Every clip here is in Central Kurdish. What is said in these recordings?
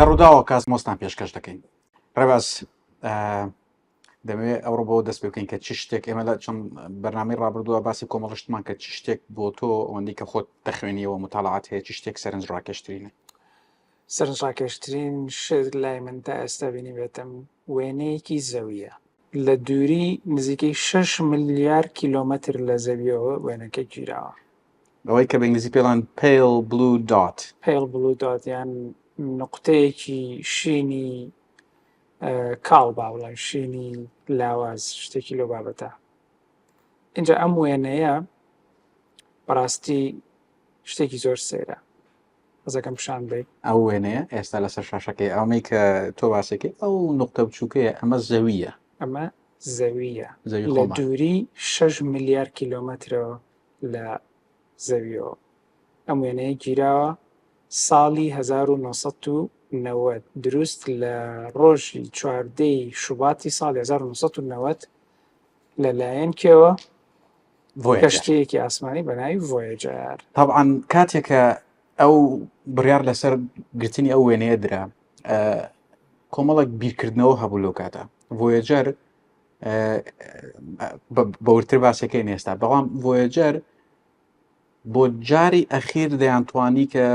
لە ڕووداوە کازمۆستان پێشکەش دەکەین. ڕێباز دەمەوێت ئەوڕۆ بۆ دەست پێ بکەین کە چ شتێک ئێمە لە چەند بەرنامەی ڕابردووە باسی کۆمەڵشتمان کە چ شتێک بۆ تۆ ئەوەندەی کە خۆت دەخوێنیەوە متاڵعات هەیە چ شتێک سەرنج ڕاکێشترینە؟ سەرنجڕاکێشترین شت لای من تا ئێستا بینیبێتم وێنەیەکی زەوییە. لە دووری نزیکەی شەش ملیار کیلۆمەتر لە زەوییەوە وێنەکە گیراوە. ئەوەی کە بە ئینگلیزی پێڵێن Pale Blue Dot. Pale Blue Dot یان نوقتەیەکی شینی کاڵ با بڵێن شینی لاواز شتێکی لەو بابەتە. ئینجا ئەم وێنەیە بەڕاستی شتێکی زۆر سەیرە. حەزەکەم پیشان بەی. ئەو وێنەیە ئێستا لەسەر شاشەکەی ئەوەی کە تۆ باسێکی ئەو نوقتە بچووکەیە ئەمە زەویە. ئەمە زەویە لە دووری 6 ملیار کیلۆمەترەوە لە زەویەوە ئەم وێنەیە گیراوە ساڵی 1990 دروست لە ڕۆژی چواردەی شوباتی ساڵی 1990 لەلایەن کێوە کەشتییەکی ئاسمانی بە ناوی ڤۆیەجەر. تەبعەن کاتێک کە ئەو بڕیار لەسەر گرتنی ئەو وێنەیە درا کۆمەڵێک بیرکردنەوە هەبوو لەو کاتە ڤۆیەجەر بەورتر باسەکەی نێستا بەڵام ڤۆیەجەر بۆ جاری ئەخیر دەیانتوانی کە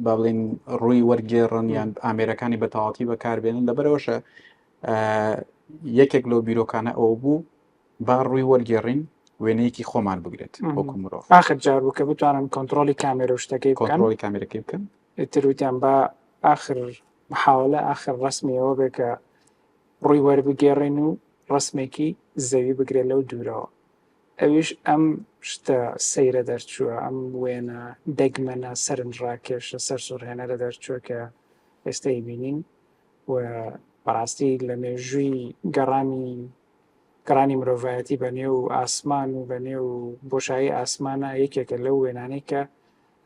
با بڵین ڕووی وەرگێڕن یان ئامێرەکانی بەتەواتی بەکاربێنن لەبەرەوەشە یەکێک لەو بیرۆکانە ئەوە بوو با ڕووی وەرگێڕین وێنەیەکی خۆمان بگرێت وەکو مرۆڤ. ئاخر جار بوو کە بتوانن کۆنتڕۆڵی کامێرە و شتەکەی بکەن. کۆنتڕۆڵی کامێرەکەی بکەن. ئیتر وتیان با ئاخر محاوەلە ئاخر ڕەسمی ئەوە بێ کە ڕووی وەربگێڕین و ڕەسمێکی زەوی بگرێت لەو دوورەوە. ئەویش ئەم شتە سەیرە دەرچووە، ئەم وێنە دەگمەنە سەرنجڕاکێشە سەرسوڕهێنەرە دەرچووە کە ئێستا ئەیبینین و بەڕاستی لە مێژووی گەڕانی گەڕانی مرۆڤایەتی بە نێو ئاسمان و بە نێو بۆشایی ئاسمانە یەکێکە لەو وێنانەی کە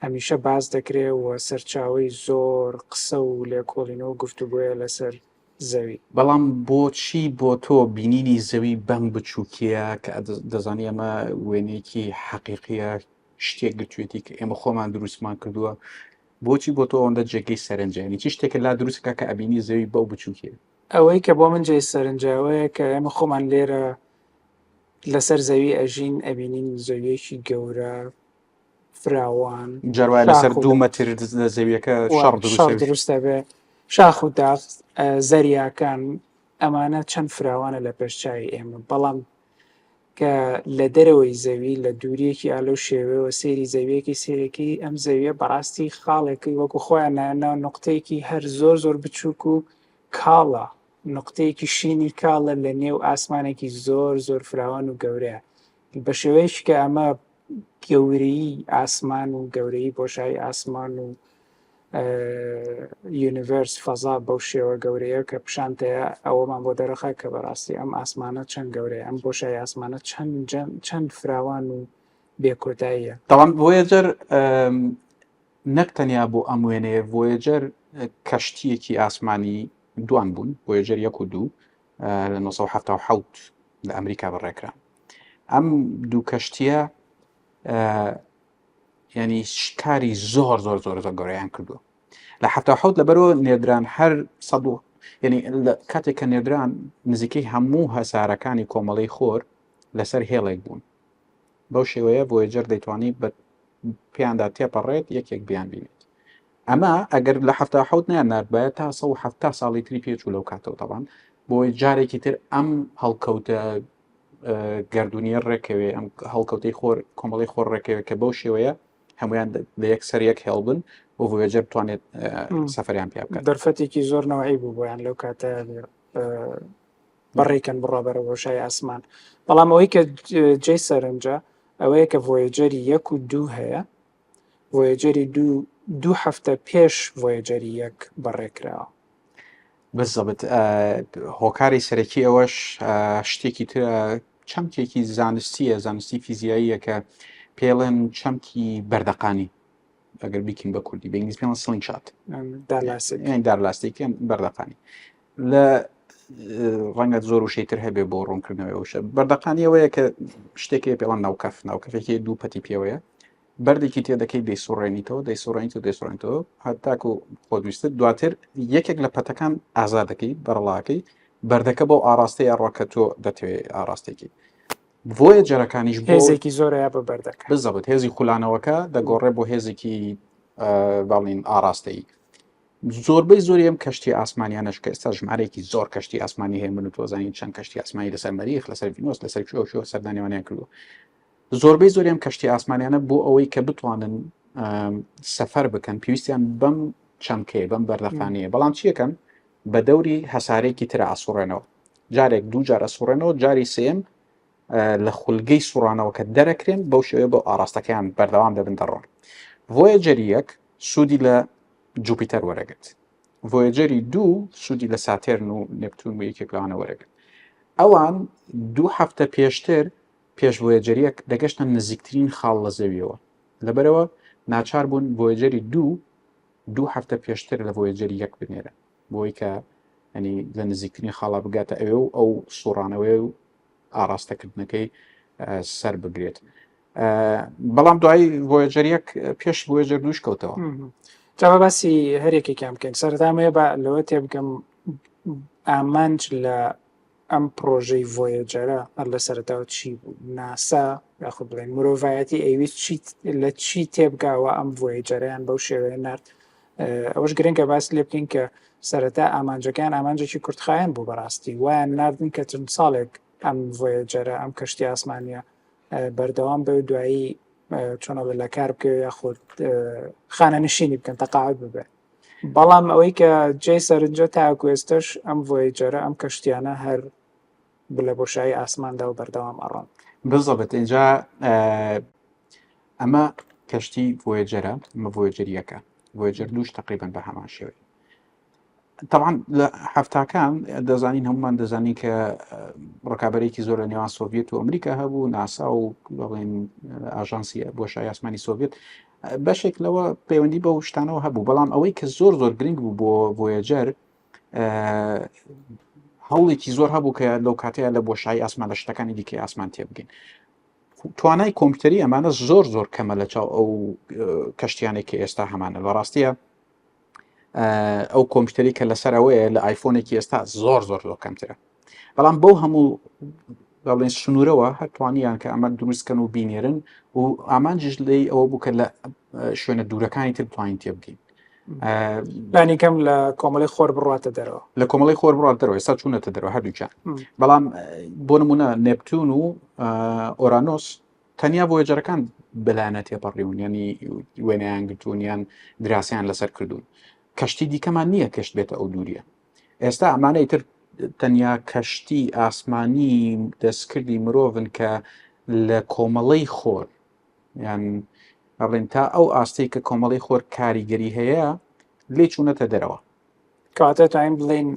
هەمیشە باس دەکرێ و سەرچاوەی زۆر قسە و لێکۆڵینەوە و گفتوگۆیە لەسەر زەوی. بەڵام بۆچی بۆ تۆ بینینی زەوی بەم بچووکییە کە دەزانی ئەمە وێنەیەکی حەقیقییە شتێک گرتوێتی کە ئێمە خۆمان دروستمان کردووە بۆچی بۆ تۆ ئەوەندە جێگەی سەرنجە یعنی چی شتێکە لا دروستکە کە ئەبینی زەوی بەو بچووکیە؟ ئەوەی کە بۆ من جێی سەرنجە ئەوەیە کە ئێمە خۆمان لێرە لەسەر زەوی ئەژین ئەبینین زەویەکی گەورە فراوان جار وایە لەسەر دوو مەتر لە زەویەکە شەڕ شەڕ دروستە بێ شاخ و داخ زەریاکان ئەمانە چەند فراوانە لە پێش چاوی ئێمە بەڵام کە لە دەرەوەی زەوی لە دووریەکی ئالەو شێوەیەوە سەیری زەویەکی سەیرەکی ئەم زەویە بەڕاستی خاڵێکی وەکو خۆیان نایان نقطەیەکی هەر زۆر زۆر بچووک و کاڵە، نوقتەیەکی شینی کاڵە لە نێو ئاسمانێکی زۆر زۆر فراوان و گەورەیە، بە شێوەیەکی کە ئەمە گەورەیی ئاسمان و گەورەیی بۆشایی ئاسمان و universe فەزا بەو شێوە گەورەیە کە پیشانتەیە ئەوەمان بۆ دەرەخا کە بەڕاستی ئەم ئاسمانە چەند گەورەیە ئەم بۆشایی ئاسمانە چەند چەند فراوان و بێکۆتاییە. تەبعەن ڤۆیەجەر نەک تەنیا بۆ ئەم وێنەیە، ڤۆیەجەر کەشتییەکی ئاسمانی دوان بوون، ڤۆیەجەر یەک و دوو لە 1970 لە ئەمریکا بەڕێکران. ئەم دوو کەشتییە ینی کاری زۆر زۆر زۆر زۆر گەورەیان کردووە. لە 77 لەبەرەوە نێردران هەر سەد و یعنی کاتێک کە نێردران نزیکەی هەموو هەسارەکانی کۆمەڵەی خۆر لەسەر هێڵێک بوون. بەو شێوەیە ڤۆیەجەر دەیتوانی بە پێیاندا تێپەڕێت یەکێک بیان بینێت ئەمە ئەگەر لە 77 نیان نردبایە تا 1970 ساڵی تری پێچوو لەو کاتەوە تەبان بۆی جارێکی تر ئەم هەڵکەوتە گردردونیە ڕێکەوێ ئەم هەڵکەوتەی خۆر کۆمەڵی خۆر ڕێکەوێت کە بەو شێوەیە هەمویان لە یەک سەر یەک هێڵ بن بۆ ڤۆیەجەر بتوانێت سەفەریان پیا بکات دەرفەتێکی زۆر نەوەی بوو بۆیان لەو کاتە بەڕێکەن بڕا بەرەو بۆشای ئاسمان بەڵام ئەوەی کە جێی سەرنجە ئەوەیە کە ڤۆیەجەری یەک و دوو هەیە ڤۆیەجەری دوو دوو هەفتە پێش ڤۆیەجەری یەک بەڕێکراوە. بالضبط هۆکاری سەرەکی ئەوەش شتێکی ترە چەمکێکی زانستیە زانستی فیزیاییە کە پێڵێن چەمکی بەردەقانی ئەگەر بیکەین بە کوردی بە ئینگلیزی پێڵێن slingshot دارلاستیک بەردەقانی لە ڕەنگە زۆر وشەی تر هەبێ بۆ ڕوونکردنەوەی وشە بەردەقانی ئەوەیە کە شتێکی پێڵان ناوکەف ناوکەفێکی دوو پەتی پێوەیە. بەردێکی تێدەکەی دەیسوڕێنیتەوە دەیسوڕێنیت و دەیسوڕێنیتەوە هەتاکو خۆت ویستت دواتر یەکێک لە پەتەکان ئازاد دەکەی بەرەڵاکەی بەردەکە بۆ ئاراستەی ئەڕوا کە تۆ دەتەوێت ئاراستێکی ڤۆیەجەرەکانیش بۆ هێزێکی زۆرەیە بە بەردەکە بزەبت هێزی خولانەوەکە دەگۆڕێ بۆ هێزێکی باڵین ئاراستەیی زۆربەی زۆری ئەم کەشتی ئاسمانیانەش کە ئێستا ژمارەیەکی زۆر کەشتی ئاسمانی هەیە من و تۆزانین چەند کەشتی ئاسمانی لەسەر مەریخ لەسەر ڤینۆس لەسەر کوێ و کوێ سەردانیوانیان کردووە زۆربەی زۆری ئەم کەشتی ئاسمانیانە بۆ ئەوەی کە بتوانن سەفەر بکەن پێویستیان بەم چەمکەیە بەم بەردەخانەیە بەڵام چیەکەن بە دەوری هەسارێکی تر ئاسوڕێنەوە جارێک دوو جار ئەسوڕێنەوە جاری سێم لە خولگەی سوڕانەوە کە دەرەکرێن بەو شێوەیە بۆ ئاراستەکەیان بەردەوام دەبن دەڕۆن ڤۆیەجەری یەک سوودی لە جوپیتەر وەرەگرت ڤۆیەجەری دوو سوودی لە ساتێرن و نێپتون و یەکێک لەوانە وەرەگرت ئەوان دوو هەفتە پێشتر پێش ڤۆیەجەریەک دەگەشتە نزیکترین خاڵ لە زەویەوە لەبەرەوە ناچار بوون ڤۆیەجەری دوو دوو هەفتە پێشتر لە ڤۆیەجەری یەک بنێرن بۆی کە ئەنی لە نزیکترین خاڵا بگاتە ئەوێ و ئەو سوڕانەوەی و ئاراستەکردنەکەی سەر بگرێت بەڵام دوای ڤۆیەجەر یەک پێش ڤۆیەجەر دووش کەوتەوە جا باسی هەرێکێکیان بکەین سەرەتامەیە بە لەوە تێبگەم ئامانج لە ئەم پرۆژەی ڤۆیەجەرە هەر لە سەرەتاوە چی بوو ناسا یاخود بڵێن مرۆڤایەتی ئەیویست چی لە چی تێبگاوە ئەم ڤۆیەجەرەیان بەو شێوەیە نارد ئەوەش گرنگە باس لێ بکەین کە سەرەتا ئامانجەکان ئامانجێکی کورتخایەن بوو بەڕاستی وایان ناردن کە چەند ساڵێک ئەم ڤۆیەجەرە ئەم کەشتی ئاسمانیە بەردەوام بێ و دوایی چۆنەڵێ لە کار بکەوێ یاخود خانە نشینی بکەن تەقاعد ببێ بەڵام ئەوەی کە جێی سەرنجە تاکو ئێستش ئەم ڤۆیەجەرە ئەم کەشتیانە هەر لە بۆشایی ئاسماندا و بەردەوام ئەڕۆن. بزەبت ئینجا ئەمە کەشتی ڤۆیەجەرە ئەمە ڤۆیەجەر یەکە ڤۆیەجەر دووش تقریبان بە هەمان شێوەی طبعا لە هەفتاکان دەزانین هەمومان دەزانین کە ڕکابەرێکی زۆر لە نێوان سۆڤێت و ئەمریکا هەبوو ناسا و بڵێن ئاژانسی بۆشای ئاسمانی سۆڤێت بەشێک لەوە پەیوەندی بەو شتانەوە هەبوو بەڵام ئەوەی کە زۆر زۆر گرنگ بوو بۆ ڤۆیەجەر هەوڵێکی زۆر هەبوو کە لەو کاتەیە لە بۆشایی ئاسمان لە شتەکانی دیکەی ئاسمان تێبگەین توانای کۆمپیوتەری ئەمانە زۆر زۆر کەمە لە چاو ئەو کەشتیانێک کە ئێستا هەمانە لە ڕاستیە ئەو کۆمپیوتەری کە لەسەر ئەوەیە لە ئایفۆنێکی ئێستا زۆر زۆر زۆر کەمترە بەڵام بەو هەموو بەڵێن سنوورەوە هەرتوانیان کە ئەمە دروستکەن و بینێرن و ئامانجیش لی ئەوە بوو کە لە شوێنە دوورەکانی تر بتوانین تێبگەین لانی کەم لە کۆمەڵی خۆر بڕاتە دەرەوە لە کۆمەڵی خۆر بڕات دەرەوە ئێستا چوونەتە دەرەوە هەردووکیان بەڵام بۆ نمونە نێپتون و ئۆرانۆس تەنیا ڤۆیەجەرەکان بەلایەنە تێپەڕیون ینی وێنەیان گرتوون یان دراسیان لەسەر کردوون کەشتی دیکەمان نییە کەشت بێتە ئەو دووریە ئێستا ئەمانەی تر تەنیا کەشتی ئاسمانی دەستکردی مرۆڤن کە لە کۆمەڵەی خۆر یان بڵێن تا ئەو ئاستەی کە کۆمەڵی خۆر کاریگەری هەیە لێ چوونەتە دەرەوە. کەواتە توانین بڵێین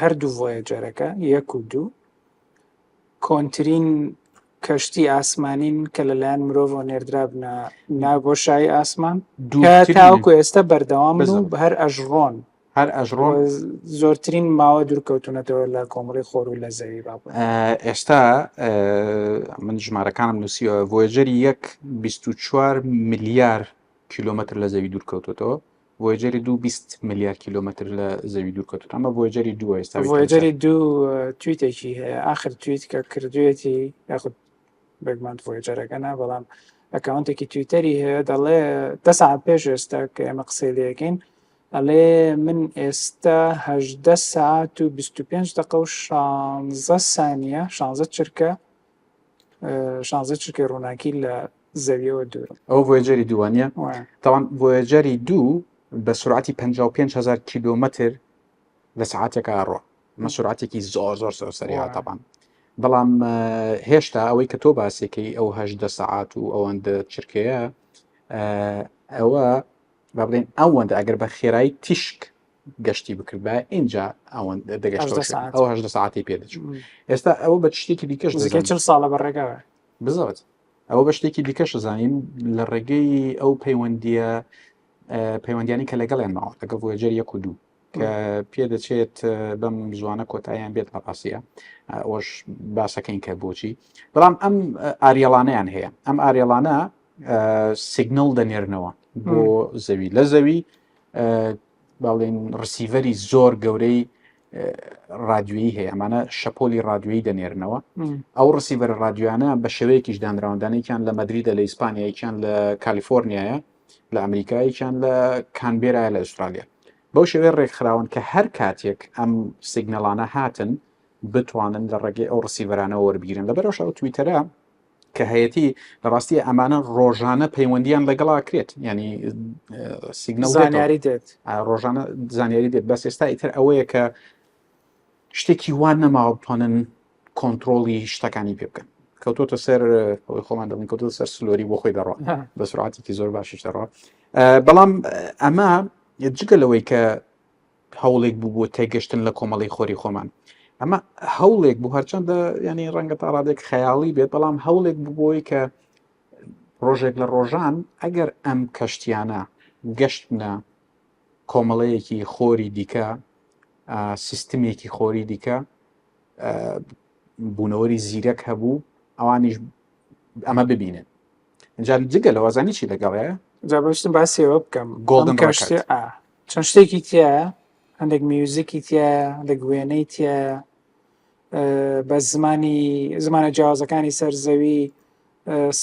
هەردوو ڤۆیەجەرەکە یەک و دوو کۆنترین کەشتی ئاسمانین کە لەلایەن مرۆڤەوە نێردرابنە ناو بۆشایی ئاسمان تاوەکو ئێستا بەردەوام و هەر ئەژڕۆن هەر ئەژڕۆن زۆرترین ماوە دوورکەوتونەتەوە لە کۆمەڵی خۆر و لە زەوی با ئێستا من ژمارەکانم نووسیوە ڤۆیەجەری یەک 24 ملیار کیلۆمەتر لە زەوی دوورکەوتوتەوە ڤۆیەجەری دوو 20 ملیار کیلۆمەتر لە زەوی دوورکەوتوت ئەمە ڤۆیەجەری دووە ئێستا ڤۆیەجەری دوو تویتێکی هەیە ئاخر تویت کە کردوێتی یاخود بێگومان ڤۆیەجەرەکە نا بەڵام ئەکاونتێکی تویتەری هەیە دەڵێ دە ساعت پێش ئێستا کە ئێمە قسەی لەکەین ئەڵێ من ئێستا هەژدە ساعت و 25 دقە و شانزە سانیە شانزە چرکە شانزە چرکەی ڕووناکی لە زەویەوە دوورم ئەوە ڤۆیەجەری دووە نییە تاوان ڤۆیەجەری دوو بە سرعەتی 55000 کیلۆمەتر لە سعاتێکا ئەڕۆ ئەمە سرعەتێکی زۆر زۆر زۆر سەریعە تەبان بەڵام هێشتا ئەوەی کە تۆ باسێکەی ئەو هەشدە سەعات و ئەوەندە چرکەیە ئەوە با بڵێن ئەوەندە ئەگەر بە خێرایی تیشک گەشتی بکردبا اینجا ئەوەند دەگەشت ئەو هەشدە ساعتی پێ دەچوو ئێستا ئەوە بە شتێکی دیکەش نزیکەی چل ساڵە بە ڕێگاوە بزەوت ئەوە بە شتێکی دیکەش زانین لە ڕێگەی ئەو پەیوەندیە پەیوەندیانی کە لەگەڵیان ماوە لەگەڵ ڤۆیەجەر یەک و دوو کە پێدەچێت بەم زوانە کۆتاییان بێت لە ڕاستیە ئەوەش باسەکەین کە بۆچی بەڵام ئەم ئاریەڵانیان هەیە ئەم ئاریەڵانە. signal دەنێرنەوە بۆ زەوی لە زەوی باڵێن receiver ی زۆر گەورەی ڕادیویی هەیە ئەمانە شەپۆلی ڕادیویی دەنێرنەوە ئەو receiver ە ڕادیوانە بە شێوەیەکیش دانراون دانێکیان لە مەدریدە لە ئیسپانیا یەکیان لە کالیفۆرنیایە لە ئەمریکا یەکیان لە کانبێرایە لە ئوسترالیا بەو شێوەیە ڕێکخراون کە هەر کاتێک ئەم signal انە هاتن بتوانن لە ڕێگەی ئەو receiver انەوە وەربگیرن لەبەرەوە ئەو تویتەرە کە هەیەتی لە ڕاستی ئەمانە ڕۆژانە پەیوەندیان لەگەڵا کرێت ینی signal زانیاری دێت ڕۆژانە زانیاری دێت بەس ئێستا ئیتر ئەوەیە کە شتێکی وان نەماوە بتوانن کۆنتترۆلی شتەکانی پێ بکەن کەوتۆتە سەر ئەوەی خۆمان دەڵێن کەوتۆتە سەر سلۆری بۆ خۆی دەڕۆ بە سرعاتێکی زۆر باشیش دەڕۆ بەڵام ئەمە جگە لەوەی کە هەوڵێک بوو بۆ تێگەشتن لە کۆمەڵی خۆری خۆمان ئەمە هەوڵێک بوو هەرچەندە ینی ڕەنگە تا ڕادێک خەیاڵی بێت بەڵام هەوڵێک بوو بۆی کە ڕۆژێک لە ڕۆژان ئەگەر ئەم کەشتیانە گەشتنە کۆمەڵەیەکی خۆری دیکە سیستمێکی خۆری دیکە بوونەوەری زیرەک هەبوو ئەوانیش ئەمە ببینن جا جگە لەوە زانی چی لەگەڵێ جا بەشتم باسیەوە بکەم Golden کەشتێ چەند شتێکی تایە هەندێک میوزیکی تایە هەندێک وێنەی تایە بە زمانی زمانە جیاوازەکانی سەر زەوی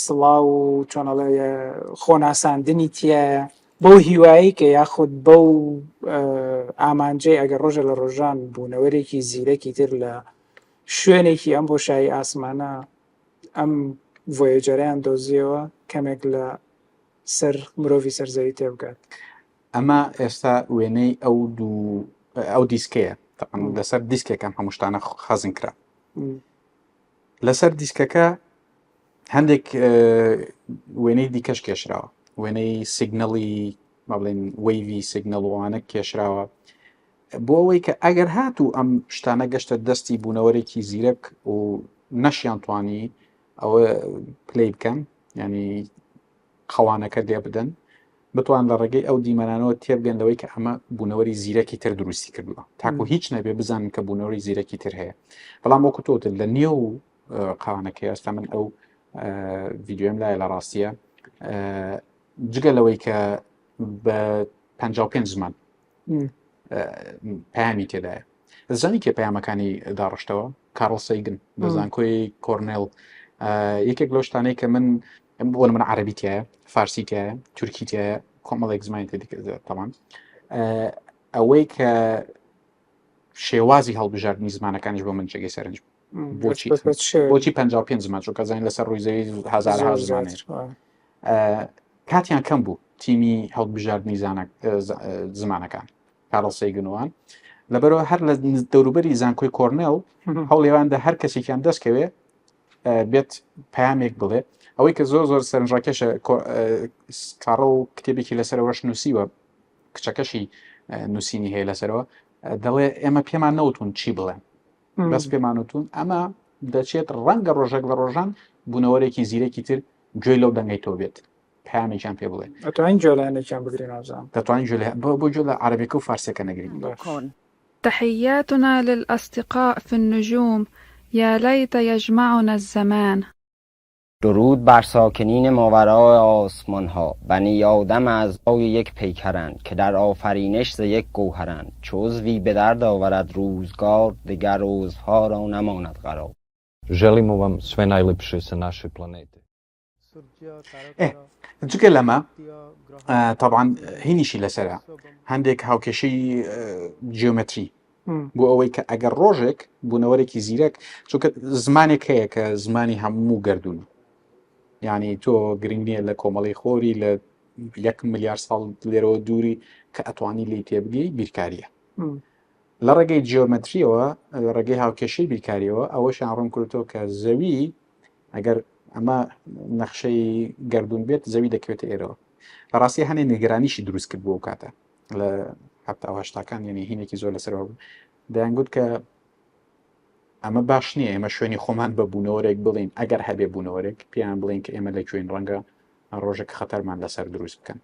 سڵاو و چۆنەڵێ خۆناساندنی تایە بەو هیوایی کە یاخود بەو ئامانجەی ئەگەر ڕۆژە لە ڕۆژان بوونەوەرێکی زیرەکی تر لە شوێنێکی ئەم بۆشایی ئاسمانە ئەم ڤۆیەجەرەیان دۆزیەوە کەمێک لە سەر مرۆڤی سەر زەوی تێبگات. ئەمە ئێستا وێنەی ئەو دوو ئەو دیسکەیە لەسەر دیسکێک ئەم هەموو شتانە خەزن کرا لەسەر دیسکەکە هەندێک وێنەی دیکەش کێشراوە وێنەی signal ی با بڵێن wave ی signal وانە کێشراوە بۆ ئەوەی کە ئەگەر هاتوو ئەم شتانە گەشتە دەستی بوونەوەرێکی زیرەک و نەشیان توانی ئەوە play بکەن ینی قەوانەکە لێ بدەن بتوان لە ڕێگەی ئەو دیمەنانەوە تێبگەن لەوەی کە ئەمە بوونەوەری زیرەکی تر دروستی کردووە تاکو هیچ نەبێ بزانن کە بوونەوەری زیرەکی تر هەیە بەڵام وەکو تۆتر لە نێو قەوانەکەی ئێستا من ئەو ڤیددیوم لایە لە ڕاستیە جگە لەوەی کە بە 55 زمان پەیامی تێدایە زانی کێ پەیامەکانی داڕشتەوە کارڵ سەیگن لە زانکۆی کۆرنێل یەکێک لەو شتانەی کە من بۆ من عربی تایە فارسی تایە تورکی تایە کۆمەڵێک زمانی تێدیکە تەمان ئەوەی کە شێوازی هەڵبژاردننی زمانەکانیش بۆ من جێگەی سەرنج بوو بۆچی بۆچی 55 زمان چونکە زانین لەسەر ڕووی زەوی هەزارها زمان کاتیان کەم بوو تیمی هەڵبژاردنی زمانەکان کارڵ سەیگنوان لەبەرەوە هەر لە دەوروبەری زانکۆی کۆرنێڵ هەوڵێواندا هەر کەسێکیان دەستکەوێ بێت پامێک بڵێ ئەوەی کە زۆر زۆر سەرنجڕاکێشە کارڵ کتێبێکی لەسەرەوەش نووسیوە کچەکەشی نووسینی هەیە لەسەرەوە دەڵێ ئێمە پێمان نەوتون چی بڵێن بەس پێمان وتون ئەمە دەچێت ڕەنگە ڕۆژێک لە ڕۆژان بوونەوەرێکی زیرەکی تر گوێی لەو دەنگەی تۆ بێت پامێکیان پێ بڵێ ئەتوانین جۆلانێکیان بگرین ئازان دەتوانین جۆلە بۆ جۆ لە عەرەبیەکە و فارسیەکە نەگرین تحياتنا للأصدقاء في النجوم يا ليت يجمعنا الزمان. درود بر ساکنین ماوراء آسمانها بنی آدم اعضای یک پیکرند که در آفرینش ز یک گوهرند چو عضوی به درد آورد روزگار دگر عضوها را نماند قرار. Želimo vam sve najlepše sa naše planete. جگە لەمە تەبعەن هینیشی لەسەرە هەندێک هاوکێشەی جیۆمەتری بۆ ئەوەی کە ئەگەر ڕۆژێک بوونەوەرێکی زیرەک چونکە زمانێک هەیە کە زمانی هەموو گردون یعنی تۆ گرنگ نییە لە کۆمەڵی خۆری لە یەک ملیار ساڵ لێرەوە دووری کە ئەتوانی لی تێبگەی بیرکاریە لە ڕێگەی جیۆمەتریەوە لە ڕێگەی هاوکێشەی بیرکاریەوە ئەوەشیان ڕوون کردەوە کە زەوی ئەگەر ئەمە نەخشەی گردون بێت زەوی دەکەوێتە ئێرەوە لە ڕاستی هەنێ نیگەرانیشی دروست کرد بۆ کاتە لە هەفتا و هەشتاکان یعنی هینێکی زۆر لەسەرەوە بوو دەیانگوت کە ئەمە باش نییە ئێمە شوێنی خۆمان بە بوونەوەرێک بڵین ئەگەر هەبێ بوونەوەرێک پێیان بڵین کە ئێمە لە کوێین ڕەنگە ڕۆژێک خەتەرمان لەسەر دروست بکەن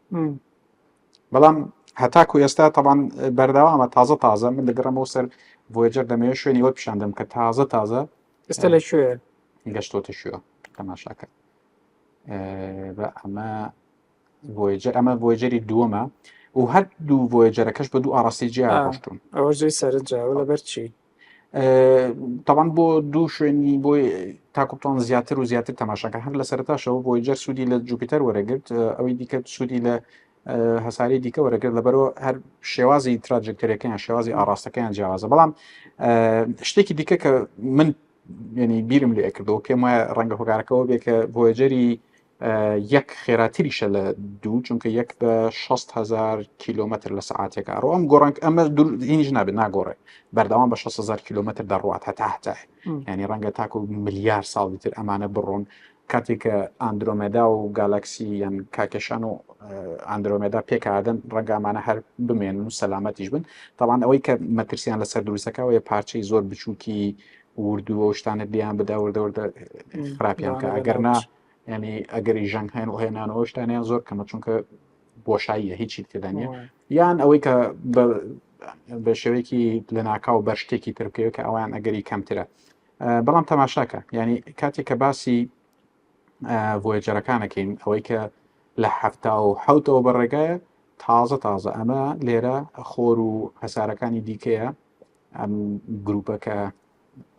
بەڵام هەتاکو ئێستا تەبان بەردەوامە تازە تازە من دەگەڕمەوە سەر ڤۆیجەر دەمەوێت شوێنی وە پیشاندەم کە تازە تازە ئێستا لە کوێ گەشتۆتە شوێ تەماشاکە. بە ئەمە ڤۆیجەر ئەمە ڤۆیجەری دووەمە و هەر دوو ڤۆیجەرەکەش بە دوو ئاڕاستەی جیا ڕۆشتون. ئەوە جێی سەرنجە ئەوە لەبەر چی؟ تەبعەن بۆ دوو شوێنی بۆی تاکو بتوان زیاتر و زیاتر تەماشاکە هەر لە سەرتاشەوە ڤۆیجەر سوودی لە جوپیتەر وەرەگرت ئەوەی دیکە سوودی لە هەساری دیکە وەرەگرت لەبەرەوە هەر شێوازی trajectory ەکەیان شێوازی ئاڕاستەکەیان جیاوازە بەڵام شتێکی دیکە کە من ینی بیرم لێ کردەوە پێم وایە ڕەنگە هۆکارەکەەوە بێ کە ڤۆیجەری یەک خێراتریشە لە دوو چونکە یەک بە 600هزار کیلومتر لە سعاتێکا ڕۆ ئەم گۆڕنگ ئەمە هینیش نابێت ناگۆڕێ بەردەوام بە 600هزار کیلومتر دەڕوات هەتا هەتا ینی ڕەنگە تاکو ملیار ساڵی تر ئەمانە بڕۆن کاتێک کە ئاندرۆمێدا و گالاکسی یان کاکێشان و ئاندرۆمێدا پێکادن ڕەنگە ئەمانە هەر بمێنن و سەلامەتیش بن تاوان ئەوەی کە مەترسیان لەسەر دروستەکەەوەی پارچەی زۆر بچووکی وردووە و شتانە لیان بدا وردە وردە خراپیان کە ئەگەر نا ینی ئەگەری ژەنگ هێن و هێنانەوە شتانیان زۆر کەمە چونکە بۆشاییە هیچی تێدا نیە یان ئەوەی کە بە شێوەیەکی لەناکاو بەر شتێکی تر بکەوێت کە ئەویان ئەگەری کەمترە بەڵام تەماشاکە ینی کاتێک کە باسی ڤۆیجەرەکانەکەین ئەوەی کە لە حەفتا و حوتەوە بە ڕێگایە تازە تازە ئەمە لێرە خۆر و هەسارەکانی دیکەیە ئەم گروپە کە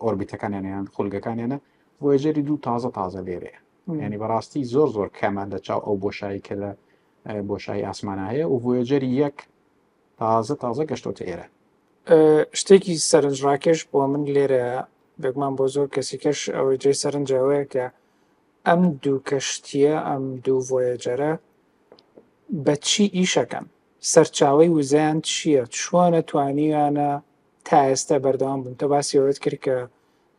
ئۆربیتەکانیان یان خولگەکانیانە ڤۆیجەری دوو تازە تازە لێرەیە ینی بەڕاستی زۆر زۆر کەمە لە چاو ئەو بۆشایی کە لە بۆشایی ئاسمانە هەیە و ڤۆیجەری یەک تازە تازە گەشتۆتە ئێرە. شتێکی سەرنجڕاکێش بۆ من لێرە بێگومان بۆ زۆر کەسی کەش ئەوەی جێی سەرنجە ئەوەیە کە ئەم دوو کەشتییە ئەم دوو ڤۆیەجەرە بە چی ئیشەکەن سەرچاوەی وزەیان چییە چۆنە توانیویانە تا ئێستا بەردەوام بن تۆ باسی ئەوەت کرد کە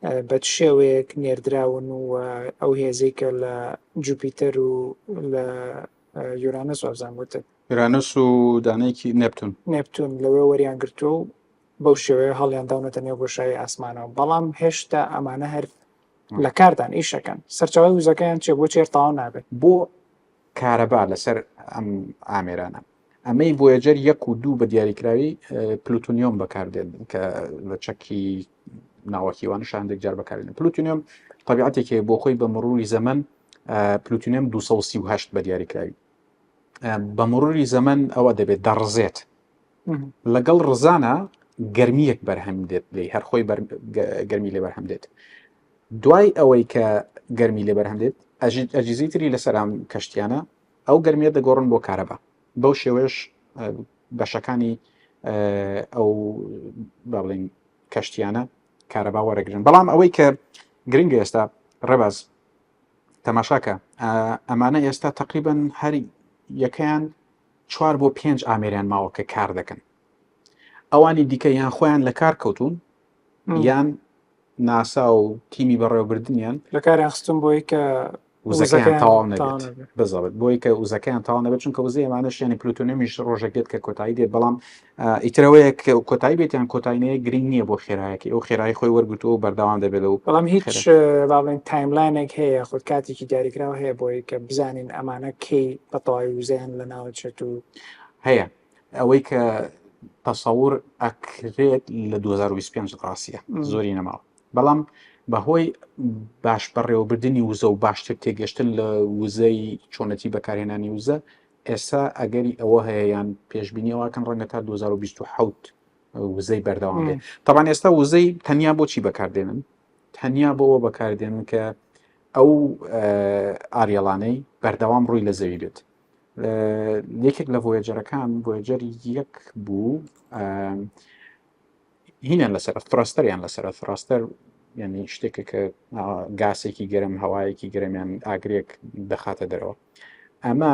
بە چ شێوەیەک نێردراون و ئەو هێزەی کە لە جوپیتەر و لە یورانس وابزانم وتت یورانس و دانەیەکی نێپتون نێپتون لەوێ وەریان گرتووە و بەو شێوەیە هەڵیان داونەتە نێو بۆشایی ئاسمانەوە بەڵام هێشتا ئەمانە هەر لە کاردان ئیشەکەن سەرچاوی وزەکەیان چێ بۆ چێر تەواو نابێت بۆ کارەبا لەسەر ئەم ئامێرانە ئەمەی ڤۆیەجەر یەک و دوو بە دیاریکراوی پلوتونیۆم بەکاردێن کە لە چەکی ناوەکی وانش هەندێک جار بەکارێن پلوتونیۆم طبیعەتێکی بۆ خۆی بە مروری زەمن پلوتونیۆم 238 بە دیاریکراوی بە مروری زەمن ئەوە دەبێت دەڕزێت لەگەڵ ڕزانە گەرمیەک بەرهەم دێت لێی هەر خۆی گەرمی لێ بەرهەم دێت دوای ئەوەی کە گەرمی لێ بەرهەم دێت ئەجیزەی تری لەسەر ئەم کەشتیانە ئەو گەرمیە دەگۆڕن بۆ کارەبا بەو شێوەیەش بەشەکانی ئەو با بڵێین کەشتیانە کارەبا وەرەگرن بەڵام ئەوەی کە گرنگە ئێستا ڕێباز تەماشاکە ئەمانە ئێستا تقریبن هەر یەکەیان چوار بۆ پێنج ئامێریان ماوە کە کار دەکەن ئەوانی دیکە یان خۆیان لە کار کەوتون یان ناسا و تیمی بەڕێوەبردنیان لە کاریان خستون بۆی کە وزەکەیان تەواو نەبێت بزڵێت بۆی کە وزەکەیان تەواو نەبێت چونکە وزەی ئەمانەش یانی پلوتۆنیۆمیش ڕۆژێک دێت کە کۆتایی دێت بەڵام ئیترەوەیە کە کۆتایی بێت یان کۆتایی نەیە گرنگ نییە بۆ خێرایەکی ئەو خێرایی خۆی وەرگتووە و بەردەوام دەبێت لەو بەڵام هیچ با بڵێین timeline ێک هەیە خود کاتێکی دیاریکراو هەیە بۆی کە بزانین ئەمانە کەی بە تەواوی وزەیان لەناوەچێت و هەیە ئەوەی کە تەسەور ئەکرێت لە 2025 ڕاستیە زۆری نەماوە بەڵام بەهۆی باش بەڕێوەبردننی وزە و باشتر تێگەشتن لە وزەی چۆنەتی بەکارهێنانی وزە ئێستا ئەگەری ئەوە هەیە یان پێشبینیەوەکەن ڕەنگە تا 2027 وزەی بەردەوام بێت تەبان ئێستا وزەی تەنیا بۆچی بەکاردێنن تەنیا بۆەوە بەکاردێنن کە ئەو ئاریەڵانەی بەردەوام ڕووی لە زەوی بێت یەکێک لە ڤۆیەجەرەکان ڤۆیەجەر یەک بوو هینیان لەسەر thruster یان لەسەر thruster یعنی شتێکە کە گاسێکی گەرم هەوایەکی گەرمیان ئاگرێک دەخاتە دەرەوە ئەمە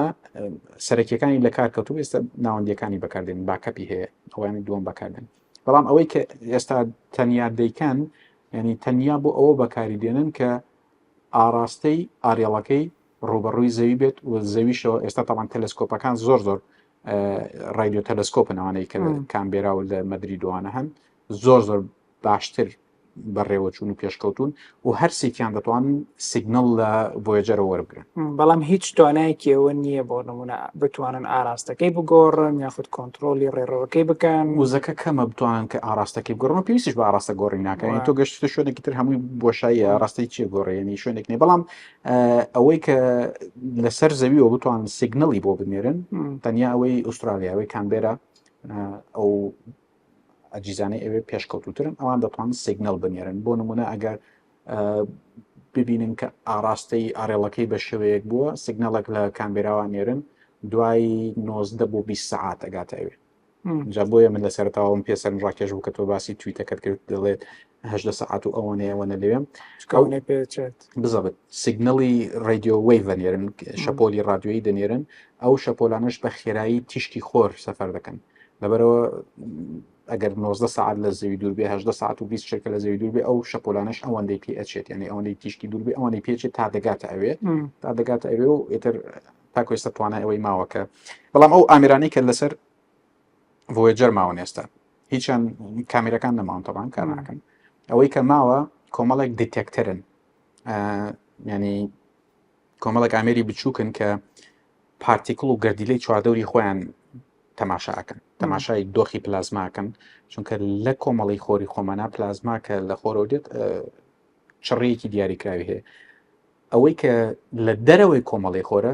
سەرەکیەکانی لە کار کەوتو ئێستا ناوەندیەکانی بەکاردێن backup ی هەیە ئەوانی دووەم بەکاردێن بەڵام ئەوەی کە ئێستا تەنیا دەیکەن ینی تەنیا بۆ ئەوە بەکاری دێنن کە ئاراستەی ئاریەڵەکەی ڕووبەڕووی زەوی بێت و زەویشەوە ئێستا تەوان تەلەسکۆپەکان زۆر زۆر ڕادیۆ تەلەسکۆپن ئەوانەی کە کامبێرا و لە مەدریدوانە هەن زۆر زۆر باشتر. بەڕێوەچوون و پێشکەوتون و هەرسێکیان دەتوانن signal لە ڤۆیەجەرەوە وەربگرن. بەڵام هیچ توانایەکی ئەوە نییە بۆ نمونە بتوانن ئاراستەکەی بگۆڕن یاخود کۆنترۆڵی ڕێڕەوەکەی بکەن. وزەکە کەمە بتوانن کە ئاراستەکەی بگۆڕن و پێویستیش بە ئاراستە گۆڕین ناکەن یانی تۆ گەشتە شوێنێکی تر هەمووی بۆشاییە ئاراستەی چیە گۆڕێ یانی شوێنێک نییە بەڵام ئەوەی کە لەسەر زەویەوە بتوانن signal ی بۆ بنێرن تەنیا ئەوەی ئوسترالیا ئەوەی کانبێرا ئەو ئەجیزانەی ئەوێ پێشکەوتوترن ئەوان دەتوانن signal بنێرن بۆ نمونە ئەگەر ببینن کە ئاراستەی ئارێڵەکەی بە شێوەیەک بووە signal ێک لە کانبێراوە نێرن دوای 90 بۆ 20 سەعات ئەگاتە ئەوێ جا بۆیە من لە سەرەتاوەم پێ سەرنج ڕاکێش بوو کە تۆ باسی تویتەکەت کرد دەڵێت هەژدە سەعات و ئەوەنەیە ئەوەنە لەوێم ئەوەنەی پێچێت بزەبت signal ی radio wave دەنێرن شەپۆلی ڕادیۆیی دەنێرن ئەو شەپۆلانەش بە خێرایی تیشکی خۆر سەفەر دەکەن لەبەرەوە ئەگەر 90 ساعت لە زەوی دوور بێ 18 ساعت و 20 چرکە لە زەوی دوور بێ ئەو شەپۆلانەش ئەوەندەی پێ ئەچێت یعنی ئەوەندەی تیشکی دوور بێ ئەوەندەی پێچێت تا دەگاتە ئەوێ تا دەگاتە ئەوێ و ئیتر تاکو ئێستا توانای ئەوەی ماوە کە بەڵام ئەو ئامێرانەی کە لەسەر ڤۆیەجەر ماون ئێستا هیچیان کامێرەکان نەماون تەبان کار ناکەن ئەوەی کە ماوە کۆمەڵێک detector ن ینی کۆمەڵێک ئامێری بچووکن کە particle و گەردیلەی چواردەوری خۆیان تەماشاکەن تەماشای دۆخی پلازماکەن چونکە لە کۆمەڵی خۆری خۆمانە پلازما کە لە خۆرەوە دێت چڕیەکی دیاریکراوی هەیە ئەوەی کە لە دەرەوەی کۆمەڵی خۆرە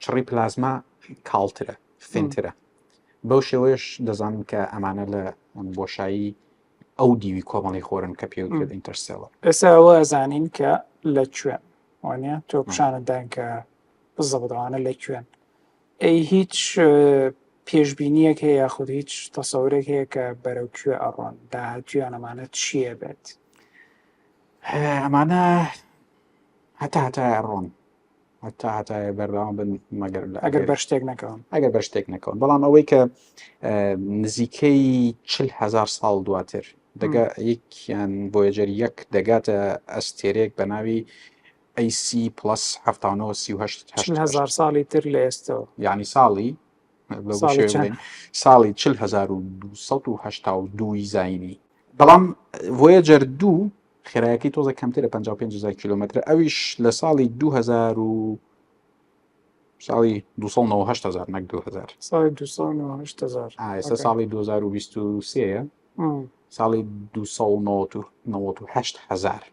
چڕی پلازما کاڵترە فینترە بەو شێوەیەش دەزانن کە ئەمانە لە بۆشایی ئەو دیوی کۆمەڵی خۆرن کە پێوترێت interstellar ئێستا ئەوە ئەزانین کە لە کوێن وانە تۆ پیشانت داین کە بزەبت ئەوانە لە کوێن ئەی هیچ پێشبینیەک هەیە یاخود هیچ تەسەورێک هەیە کە بەرەو کوێ ئەڕۆن داهاتویان ئەمانە چییە بێت ئەمانە هەتا هەتایە ڕۆن هەتا هەتایە بەردەوام بن مەگەر لە ئەگەر بەر شتێک نەکەون ئەگەر بەر شتێک نەکەون بەڵام ئەوەی کە نزیکەی چل هزار ساڵ دواتر دەگا یەکیان ڤۆیەجەر یەک دەگاتە ئەستێرێک بە ناوی AC plus 79 هزار ساڵی تر لە ئێستەوە یعنی ساڵی ساڵی 40282 زینی بەڵام ڤۆیەجەر دوو خێرایەکەی تۆزە کەمترە 55000 کیلومترە ئەویش لە ساڵی 2000 و ساڵی 298000 نەک 2000 ساڵی 298000 ئێستا ساڵی 2023 ساڵی 298000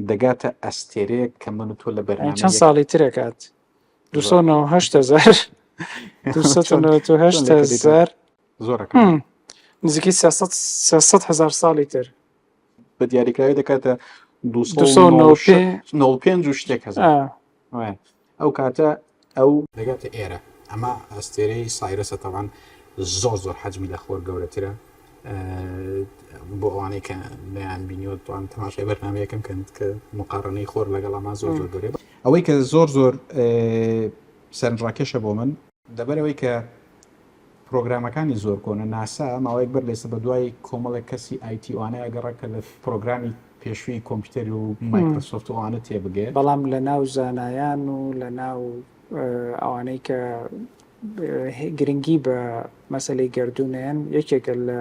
دەگاتە ئەستێرەیەک کە من و تۆ لە بەرنامە چەند ساڵی ترەکات 298000 298000 زۆرەکە نزیکەی 300 هزار ساڵی تر بە دیاریکراوی دەکاتە 295 و شتێک هزار ئەو کاتە ئەو دەگاتە ئێرە ئەمە ئەستێرەی سایرەسە تەوان زۆر زۆر حەجمی لە خۆر گەورەترە بۆ ئەوانەی کە نیان بینیوە توان تەماشای بەرنمەیەکەم کەن کە مقارنەی خۆر لەگەڵ ئەما زۆر زۆر گەورەیە ئەوەی کە زۆر زۆر سەرنجڕاکێشە بۆ من لەبەرئەوەی کە پرۆگرامەکانی زۆر کۆنە، ناسا ماوەیەک بەر لە ئێستا بەدوای کۆمەڵێک کەسی IT ئەوانە ئەگەڕا کە لە پرۆگرامی پێشووی کۆمپیوتەر و مایکرۆسۆفت و ئەوانە تێبگەیە. بەڵام لە ناو زانایان و لە ناو ئەوانەی کە گرنگی بە مەسەلەی گەردوون ئەیەن یەکێکە لە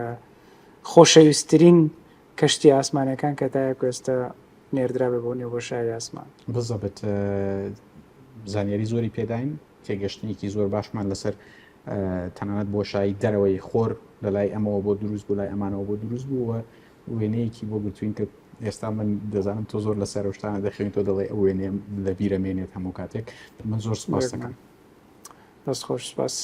خۆشەویستترین کەشتیە ئاسمانیەکان کە تاکو ئێستا نێردرابێ بۆ نێو بۆشایی ئاسمان. بزەبت زانیاری زۆری پێداین. تێگەشتنێکی زۆر باشمان لەسەر تەنانەت بۆشایی دەرەوەی خۆر لە لای ئەمەوە بۆ دروست بوو لای ئەمانەوە بۆ دروست بوو و وێنەیەکی بۆ گرتوین کە ئێستا من دەزانم تۆ زۆر لەسەر ئەو شتانە دەخوێنی تۆ دەڵێ ئەو وێنەیە لە بیرە مێنێت هەموو کاتێک من زۆر سپاس دەکەم دەست خۆش سپاس.